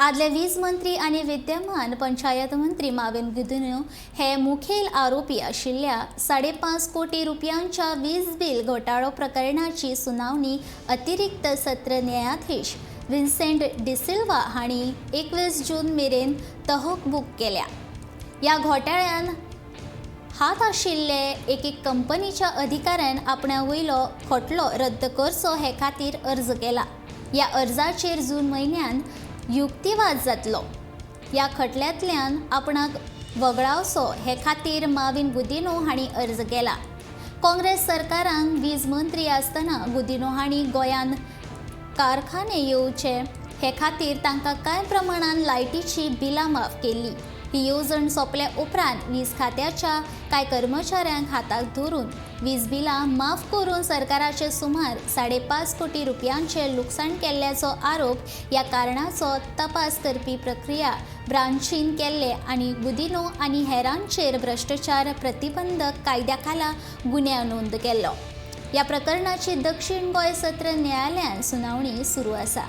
आदले वीज मंत्री आनी विद्यमान पंचायत मंत्री माविन गुदिन्हो हे मुखेल आरोपी आशिल्ल्या 5.5 कोटी रुपयांच्या वीज बिल घोटाळो प्रकरणाची सुनावणी अतिरिक्त सत्र न्यायाधीश विन्सेंट डिसिल्वा हांणी 21 जून मेरेन तहकबूक केल्या. ह्या घोटाळ्यान हात आशिल्ले एके कंपनीच्या अधिकाऱ्यान आपणा वयलो खटलो रद्द करचो हे खातीर अर्ज केला. ह्या अर्जाचेर जून म्हयन्यान युक्तिवाद जातलो. ह्या खटल्यांतल्यान आपणाक वगळावचो हे खातीर माविन गुदिन्हो हांणी अर्ज केला. काँग्रेस सरकारान वीज मंत्री आसतना गुदिन्हो हांणी गोंयांत कारखाने येवचे हे खातीर तांकां कांय प्रमाणान लायटीची बिलां माफ केल्ली. ही येवजण सोंपल्या उपरांत वीज खात्याच्या कांय कर्मचाऱ्यांक हाताक धरून वीज बिलां माफ करून सरकाराचे सुमार 5.5 कोटी रुपयांचे लुकसाण केल्ल्याचो आरोप ह्या कारणाचो तपास करपी प्रक्रिया ब्रांचीन केल्ले आनी गुदिन्हो आनी हेरांचेर भ्रश्टाचार प्रतिबंधक कायद्या खाला गुन्यांव नोंद केल्लो. ह्या प्रकरणाची दक्षिण गोंय सत्र न्यायालयान सुनावणी सुरू आसा.